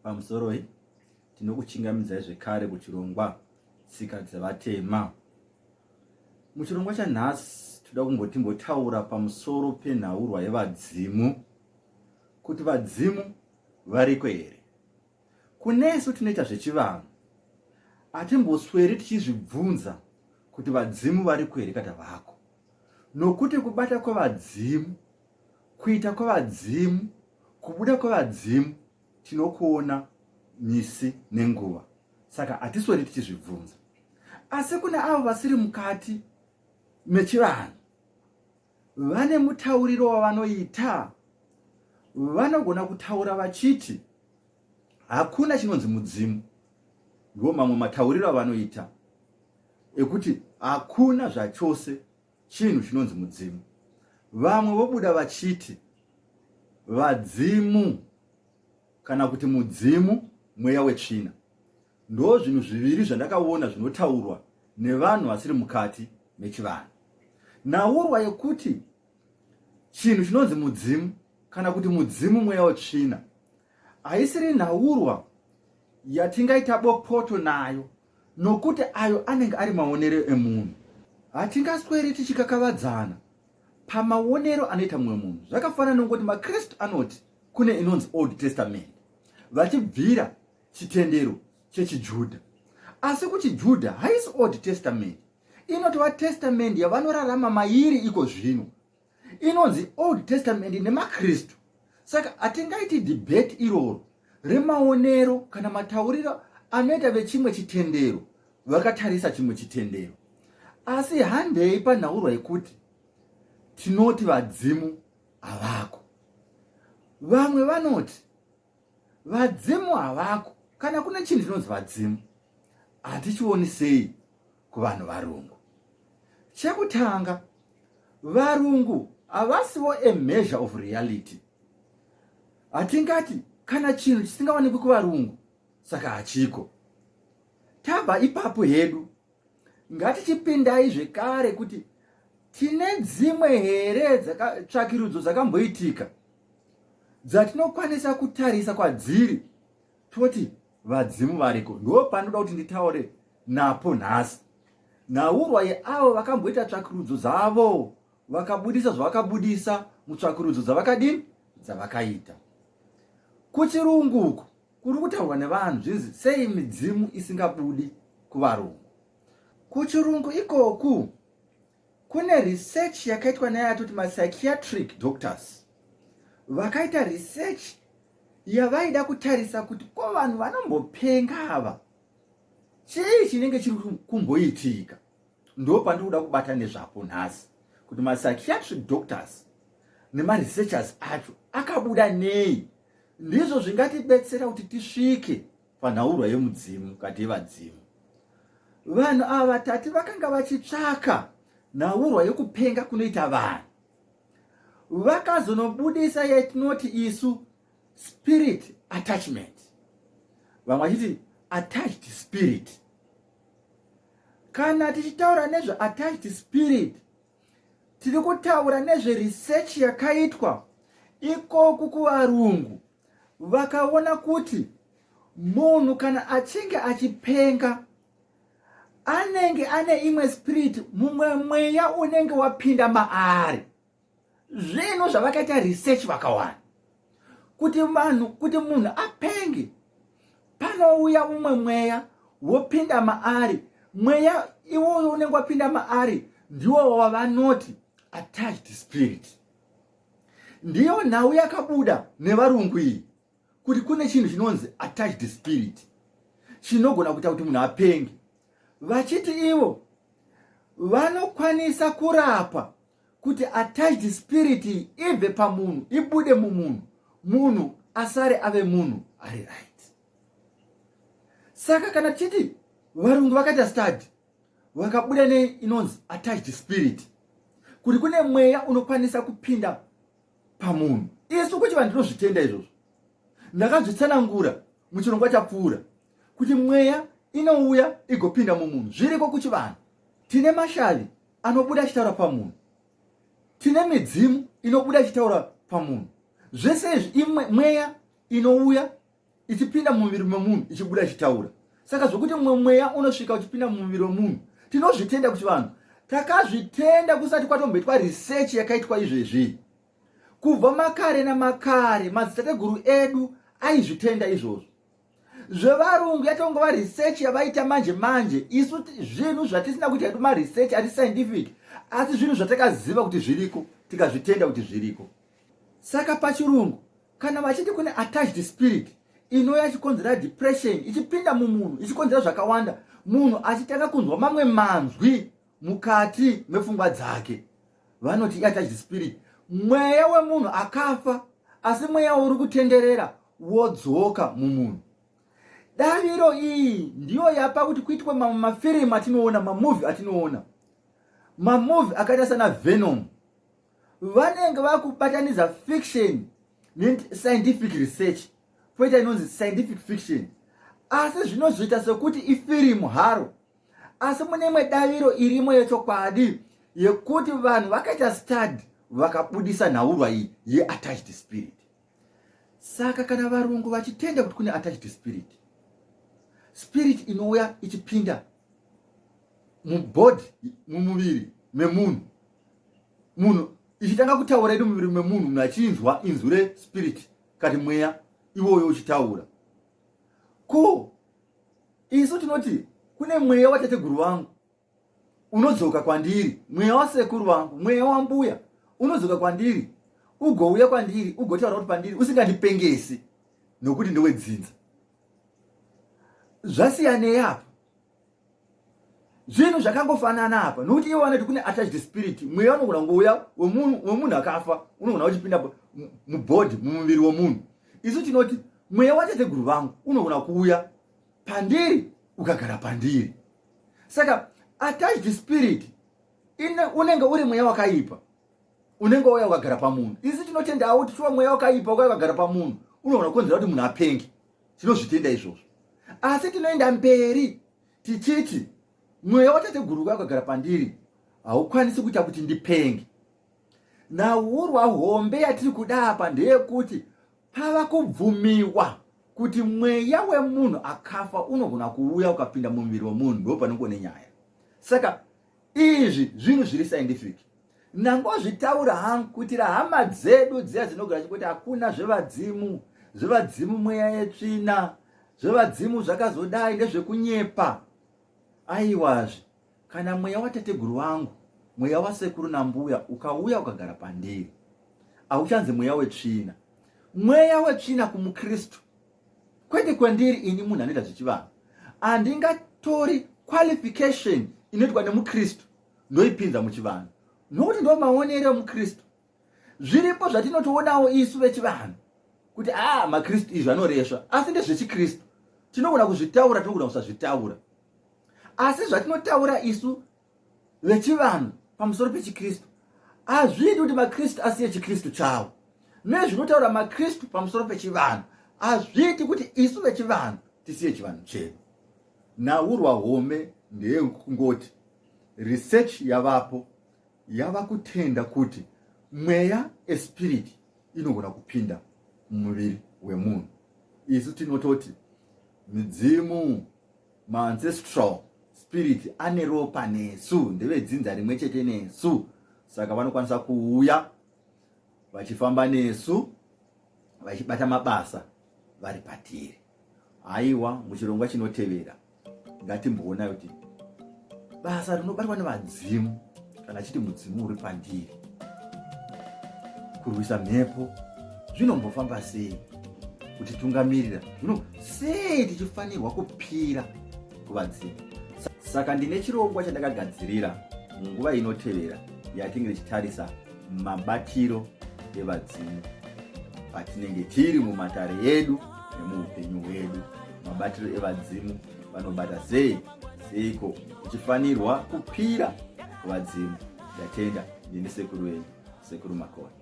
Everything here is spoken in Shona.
Pamusoroi, tinokuchingamidzai zvekare kuchirongwa Tsika dzeVatema. Muchirongwa chanhasi toda kumbotimbotaura pamusoro penhaurwa yevadzimu, kuti vadzimu variko here? Kunesu tinoita zvechivanhu hatimbosweri tichizvibvunza kuti vadzimu variko here kana vako, nokuti kubata kwevadzimu, kuita kwevadzimu, kubuda kwevadzimu tinokuona misi nenguva, saka hatisweri tichizvibvunza. Asi kune avo vasiri mukati mechivanhu vane mutauriro wavanoita, vanogona kutaura vachiti hakuna chinonzi mudzimu. Ndiwo mamwe matauriro avanoita ekuti hakuna zvachose chinhu chinonzi mudzimu. Vamwe vobuda vachiti vadzimu kana kuti mudzimu mweya wetsvina. Ndo zvinhu zviviri zvandakaona zvinotaurwa nevanhu vasiri mukati mechivanhu. Nhaurwa yekuti chinhu chinonzi mudzimu kana kuti mudzimu mweya wetsvina haisiri nhaurwa yatingaita bopoto nayo, nokuti ayo anenge ari maonero emunhu. Hatingasweri tichikakavadzana pamaonero anoita mumwe munhu. Zvakafanana nokungoti maKristu anoti kune inonzi Old Testament vachibvira chitendero chechiJudha, asi kuchiJudha haisi Old Testament, inotova testament yavanorarama mairi iko zvino, inonzi Old Testament nemaKristu. Saka hatingaiti debate iroro remaonero kana matauriro anoita vechimwe chitendero vakatarisa chimwe chitendero. Asi handei panhaurwa yekuti tinoti vadzimu havako. Vamwe vanoti vadzimu havako. Kana kune chinhu chinonzi vadzimu, hatichioni sei kuvanhu varungu? Chekutanga, varungu havasiwo a measure of reality. Hatingati kana chinhu chisingawanikwi kuvarungu saka hachiko. Tabva ipapo hedu, ngatichipindai zvekare kuti tine dzimwe here tsvakirudzo dzakamboitika dzatinokwanisa kutarisa kwadziri toti vadzimu variko. Ndo panoda kuti nditaure napo nhasi, nhaurwa yeavo vakamboita tsvakirudzo dzavo vakabudisa zvavakabudisa mutsvakurudzo dzavakadini dzavakaita. Kuchirungu uku kuri kutaurwa nevanhu zvinzi sei midzimu isingabudi kuvarungu. Kuchirungu ikoku kune research yakaitwa neyatoti mapsychiatric doctors vakaita research yavaida kutarisa kuti ko vanhu vanombopenga ava chii chinenge chiri kumboitika. Ndo pandikuda kubata nezvapo nhasi, kuti mapsychiatric doctors nemaresearchers acho akabuda nei. Ndizvo zvingatibetsera kuti tisvike panhaurwa yemudzimu kati yevadzimu. Vanhu ava tati vakanga vachitsvaka nhaurwa yekupenga kunoita vanhu, vakazonobudisa yatinoti isu spirit attachment, vamwe vachiti attached spirit. Kana tichitaura nezveattached spirit, tiri kutaura nezveresearch yakaitwa ikoku kuvarungu. Vakaona kuti munhu kana achinge achipenga anenge ane imwe spirit, mumwe mweya unenge wapinda maari. Zvinhu zvavakaita research vakawana kuti vanhu, kuti munhu apenge panouya umwe mweya wopinda maari. Mweya iwoyo unenge wapinda maari ndiwo wavanoti attached spirit. Ndiyo nhau yakabuda nevarungu iyi, kuti kune chinhu chinonzi attached spirit chinogona kuita kuti munhu apenge, vachiti ivo vanokwanisa kurapa kuti attached spirit ibve pamunhu, ibude mumunhu, munhu asare ave munhu ari right. Saka kana tichiti varungu vakaita study vakabuda neinonzi attached spirit, kuti kune mweya unokwanisa kupinda pamunhu, isu kuchivanhu tinozvitenda izvozvo. Ndakazvitsanangura muchirongwa chapfuura kuti mweya inouya igopinda mumunhu, zviriko kuchivanhu. Tine mashavi anobuda achitaura pamunhu, tine midzimu inobuda ichitaura pamunhu. Zvese izvi imwe mweya inouya ichipinda mumuviri memunhu ichibuda ichitaura. Saka zvokuti mumwe mweya unosvika uchipinda mumuviri wemunhu, tinozvitenda kuti vanhu takazvitenda kusati kwatomboitwa research yakaitwa izvezvi. Kubva makare namakare madzitateguru edu aizvitenda izvozvo. Zvevarungu yatongova research yavaita manje manje. Isu zvinhu zvatisina kuita hedu maresearch ari scientific, asi zvinhu zvatakaziva kuti zviriko tikazvitenda kuti zviriko. Saka pachirungu kana vachiti kune attached spirit inouya ichikonzera depression, ichipinda mumunhu ichikonzera zvakawanda, munhu achitanga kunzwa mamwe manzwi mukati mepfungwa dzake, vanoti iattached spirit, mweya wemunhu akafa, asi mweya uri kutenderera wodzoka mumunhu. Daviro iyi ndiyo yapa kuti kuitwe mamwe mafirimu atinoona, mamovhi atinoona, mamovhi akaita sana Venom. Vanenge vakubatanidza fiction nescientific research, poita inonzi scientific fiction, asi zvinozoita sekuti ifirimu haro, asi mune imwe daviro irimo yechokwadi yekuti vanhu vakaita study vakabudisa nhaurwa iyi yeattached spirit. Saka kana varungu vachitenda kuti kune attached spirit, spirit inouya ichipinda mubody, mumuviri memunhu, munhu ichitanga kutaura iri muviri memunhu, munhu achinzwa inzwi respirit kati mweya iwoyo uchitaura. Ko isu tinoti kune mweya watateguru vangu unodzoka kwandiri, mweya wasekuru vangu, mweya wambuya unodzoka kwandiri, ugouya kwandiri ugotaura kuti pandiri usingandipengesi nokuti ndewedzinza. Zvasiyanei apa? Zvinhu zvakangofanana apa, nokuti ivo vanoti kune attached spirit, mweya unogona kungouya wemunhu akafa, unogona uchipinda mubhodhi, mumuviri wemunhu. Isu tinoti mweya wateteguru vangu unogona kuuya pandiri ukagara pandiri. Saka attached spirit unenge uri mweya wakaipa unenge wauya ukagara pamunhu. Isu tinotendawo kuti shuwa mweya wakaipa ukauya ukagara pamunhu unogona kukonzera kuti munhu apenge, tinozvitenda izvozvo. Asi tinoenda mberi tichiti mweya watateguru ukauya ukagara pandiri haukwanisi kuita kuti ndipenge. Nhaurwa hombe yatiri kuda apa ndeyekuti pava kubvumiwa kuti mweya wemunhu akafa unogona kuuya ukapinda mumuviri wemunhu, ndo panenge nenyaya. Saka izvi zvinhu zviri scientific. Ndangozvitaura hangu kuitira hama dzedu dziya dzinogara chikuti hakuna zvevadzimu, zvevadzimu mweya yetsvina, zvevadzimu zvakazodai ndezvekunyepa. Aiwazve, kana mweya watateguru vangu, mweya wasekuru nambuya ukauya ukagara pandiri, hauchanzi mweya wetsvina. Mweya wetsvina kumuKristu, kwete kwandiri ini munhu anoita zvechivanhu. Handingatori qualification inoitwa nemuKristu ndoipinza muchivanhu, nokuti ndo maonero emuKristu. Zviripo zvatinotoonawo isu vechivanhu kuti a maKristu izvi anoresva, asi ndezvechiKristu. Tinogona kuzvitaura, tinogona kusazvitaura, asi zvatinotaura isu vechivanhu pamusoro pechiKristu hazviiti kuti maKristu asiye chiKristu chavo, nezvinotaura maKristu pamusoro pechivanhu hazviiti kuti isu vechivanhu tisiye chivanhu chedu. Nhaurwa home ndeyekungoti research yavapo yava kutenda kuti mweya espirit inogona kupinda mumuviri wemunhu. Isu tinototi midzimu, maancestral spirit ane ropa nesu, ndevedzinza rimwe chete nesu, saka vanokwanisa kuuya vachifamba nesu vachibata mabasa vari patiri. Haiwa, muchirongwa chinotevera ngatimboona kuti basa rinobatwa nevadzimu, kana chiti mudzimu uri pandiri kurwisa mhepo, zvinombofamba sei, kutitungamirira zvino sei tichifanirwa kupira kuvadzimu. Saka ndine chirongwa chandakagadzirira munguva inotevera yatinge tichitarisa mabatiro evadzimu patinenge tiri mumatare edu nemuupenyu hwedu. Mabatiro evadzimu vanobata sei, seiko tichifanirwa kupira kuvadzimu. Ndatenda. Ndini sekuru wenyu, Sekuru Makoni.